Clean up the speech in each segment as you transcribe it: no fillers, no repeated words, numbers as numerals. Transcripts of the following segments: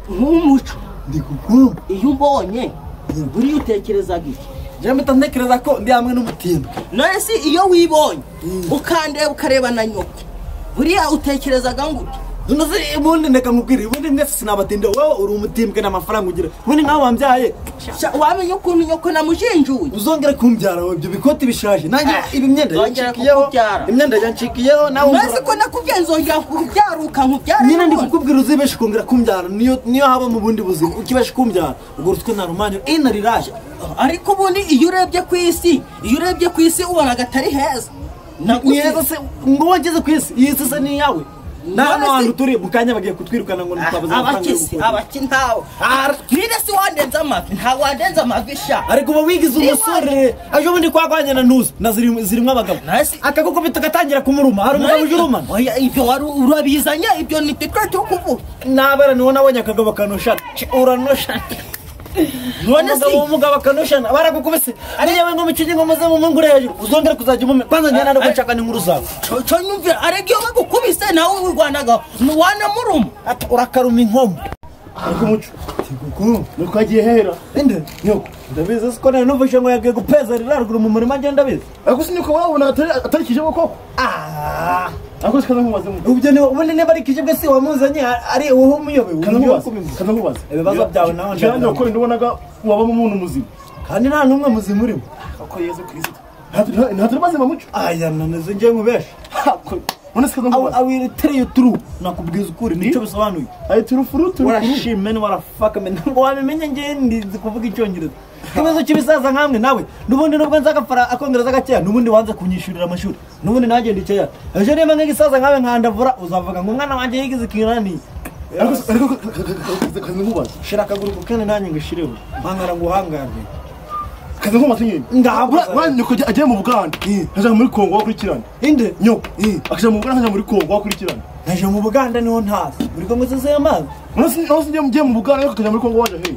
Nk'umuco ndi kukumva. Iyo umbonye buriya utekerezaga iki? Njye mpita ntekereza ko ndi hamwe n'umutimbwe. None se iyo wibonye ukandeba ukareba na nyoko buriya utekerezaga ngute? None ubundi ndeka nkubwire, ubundi mwese sinabatinda, wowe uri umutimbwe n'amafaranga ugira. Ubundi nkawe wambyaye. Wamenye ukuntu nyoko namujinjuye. Uzongera kumbyara wowe ibyo bikoti bishaje. Nanjye ibi myenda yanshikiyeho. Imyenda yanshikiyeho nawe. None ko nakubyaye nzongera kubyaruka nkubyara. Nyine ndi kukubwira uzibeshe kongera kumbyara niyo haba mu bundi buzima ukibeshe kumbyara. Ubwo rutwe na rumanyo ina riraje. Ariko ubundi iyo urebye ku isi, iyo urebye ku isi ubona gatari heza. Ni heza se ngo wageze ku isi, iyi se ni yawe. Nta hantu turi mukanya bagiye kutwirukana ngo ntitwabuze amafaranga. Abaki ntawe. Nire si wandenza amavi, nta wandenza amavi sha. Ariko uba wigize umusore, aje ubundi kwakwanya na ntuzi, na zirimo abagabo. Akagukubita gatangira kumuruma, hari umugabo uje urumana. Oya ibyo wari urabizanye, ibyo ni twe cyo kuvuga. Nabara niho nabonye akagabo kanoshana. Uranoshana. None se umugabo akanoshana baragukubise. Ari yewe ngo mucinye ngo muze mu ngure hejuru. Uzongera kuzajya umume. Kwanza njye nari gushaka n'inkuru zawe. Cyo nyumvira ariko iyo bagukubise nawe wirwanaga wana muruma. Ati urakaruma inkomo. Ariko muco tiguku nuko agiye hera. Inde nyoko ndabizi ko nari numvise ngo yagiye gupeza riraruguru mu murima njye ndabizi. Ariko sinyuko wabona atarikije koko. Ah Ariko sikaza nkubaze mu. Ubyo ni ubundi niba ari kijibwe si wamuzanye ari wowe umuyobe. Kaza nkubaze. Ibibazo byawe nawe ndabona. Cyane ko ndubonaga waba umuntu muzima. Kandi nta numwe muzima urimo. Ko Yesu Kristo. Nta mazima muco. Aya naneze ngiye nkubesha. None sikaza nkubaze. I will tell you true. Nakubwiza ukuri nicyo bisobanuye. Ayi true fruit. Warashime ni warafaka men ngo wabimenye ngiye ndizi kuvuga icyongereza. Kibazo kibisaza nkamwe nawe nubundi nubwo nzagafara akongereza gakeya nubundi wanze kunyishurira amashuri nubundi nanjye ndicaya ejo niba ngisaza nkawe nkandavura uzavuga ngo umwana wanjye yigize ikinani. Ariko kaza nkubaze. Shira akaguru kukene nanjye ngishireho mpangara nguhangarwe. Kaza nkubaze nyine. Ndahabura nyoko agiye mu Buganda aja muri Kongo wakurikirana. Inde nyoko akaja mu Buganda aja muri Kongo wakurikirana. Naje mu Buganda niho ntazi muri Kongo zose y'amazi. None ngiye mu Buganda ariko akaja muri Kongo waje he?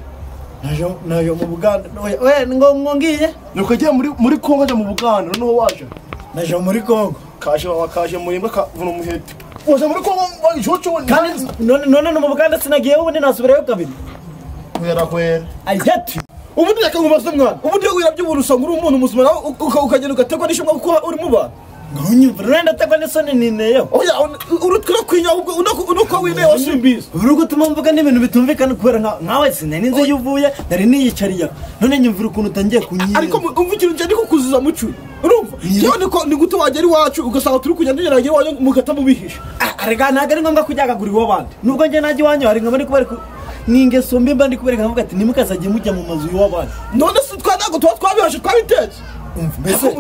Naje mu Buganda oya ngo ngiye nyoko agiye muri Kongo aja mu Buganda noneho waje. Naje muri Kongo kaje wakaje muri mbwa kavuna umuheto. Waje muri Kongo wajocho kandi none mu Buganda sinagiye ubundi nasubirayo kabiri. Kwera kwera. I get you. Ubundi yakangubaza mwana. Ubundi wirabye ubuntu usanga uri umuntu muzima nawe ukagenda ugategwa n'ishimwe kuko uri mu bantu. Ngunyumva renda tegwa n'isoni nineyo. Oya urutwe kwinya ubwo unuko wineye wasimbiza. Uri gutuma mvuga n'ibintu bitumvikana kubera nkawe sinari nzi yuvuye nari niyicariye. None nyumvira ukuntu utangiye kunyiye. Ariko umva ikintu nje ndiko kuzuza mucu. Urumva? Yewe niko ni gute wagera iwacu ugasanga turi kugenda tugeragera iwanyu mugata mubihisha. Arega ntago ari ngombwa kujyagagura iwo bandi. Nubwo nje najya iwanyu hari ngamba ndi kubereka ningeso mbi mba ndi kubereka nkavuga ati nimukazajye mujya mu mazu y'abandi. None se twanago tuba twabihashe twabitetse. Mbese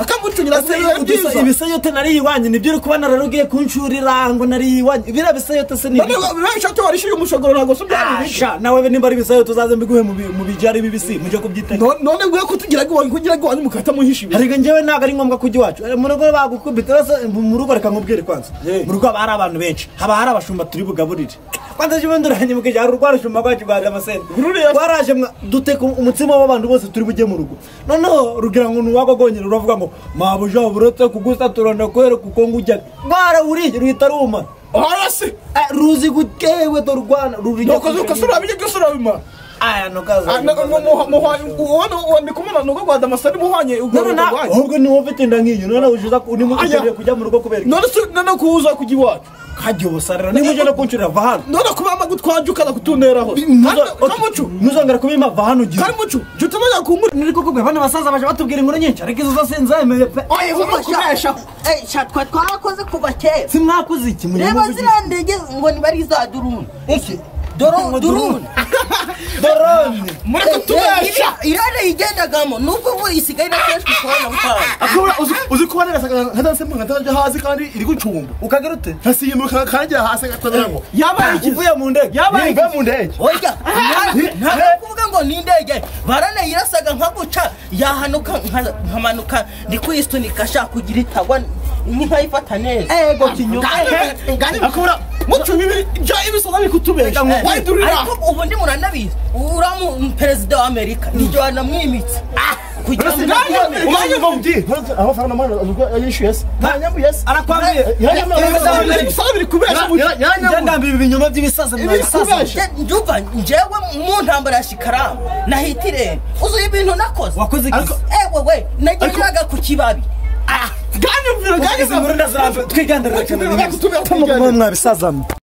akamucunyira se byiza. Ibisayote nari iwanyu nibyo uri kuba nararugiye kunshurira ngo nari iwanyu. Bira bisayote se ni. None bishato warishyuye umushogoro ntago se byari. Sha nawe nimba ari bisayote uzaze mbiguhe mu bijari bibisi mujye kubyiteka. None gwe kutugiraga iwanyu kugira ngo iwanyu mukata muhisha ibi. Ariko njyewe ntago ari ngombwa kujya iwacu. Mu rugo bagukubita bose mu rugo reka nkubwire kwanza. Mu rugo haba hari abantu benshi. Haba hari abashumba turi bugaburire. Kwanza je nduranye mukije hari urwarushumba rwacu rwa Damascene. Rwaraje duteka umutsima w'abantu bose turi bujye mu rugo. Noneho rugira ngo nuwagogonyera uravuga ngo mabuja buretse kugusa turana kwere kuko ngujya. Rwara uriye ruhita ruma. Arasi ruzi gutewe dorwana rurije. Nuko ukasura bijye gusura bima. Aya nukaza. Muhanye ndikumana nuko rwa Damascene muhanye ubwo rwanye. Ahubwo ni wowe ufite inda nk'iyo none ujuza uri mu kujya mu rugo kubera. None none kuza kujya iwacu. Kajya ubusarira niba uje no kunshurira va hano. None kubama gutwaje ukaza kutuneraho. Kamucu ntuzongera kubima va hano ugiye. Kamucu jya utamenya kunkura. Niri kukubwira bano basaza baje batubwira inkuru nyinshi ariko izo zose nzemeye pe. Oya kubesha. Eh sha twa twarakoze kuva kera. Si mwakoze iki muri Reba ziriya ndege ngo niba ari za drone. Iki? Drone. Drone. Mureke tubesha. Irare igendagamo nubwo ubu isigaye irakoreshwa ikoranabuhanga. Akora uzi kuba narasaga nkadanse nkatajya hasi kandi iri gucumba. Ukagira ute? Ntasimbuka kanjya hasi ngatwara ngo. Yabaye iki? Uvuye mu ndege. Yabaye mu ndege. Oya. Ntabwo kuvuga ngo ni indege. Baranayirasaga nka guca yahanuka nkamanuka ndi kwisunika shaka kugira itagwa nkayifata neza. Ego kinyuma. Akora mucu bibiri ja ibisoza bikutubesha. Ariko ubu ndi muranabizi. Uramu perezida wa Amerika nijyo wanamwimitse. Kugira ngo Amafaranga yishyuye se ntanyambuye se Arakwambuye. Biri kubesha. Njye ibi binyoma by'ibisaza. Ndumva njyewe mu ntambara ya shikaramu nahitirene uzuye ibintu nakoze. Wakoze iki? Ewe we, nageraga ku kibabi. Twigandarira cyane. Mwabisaza.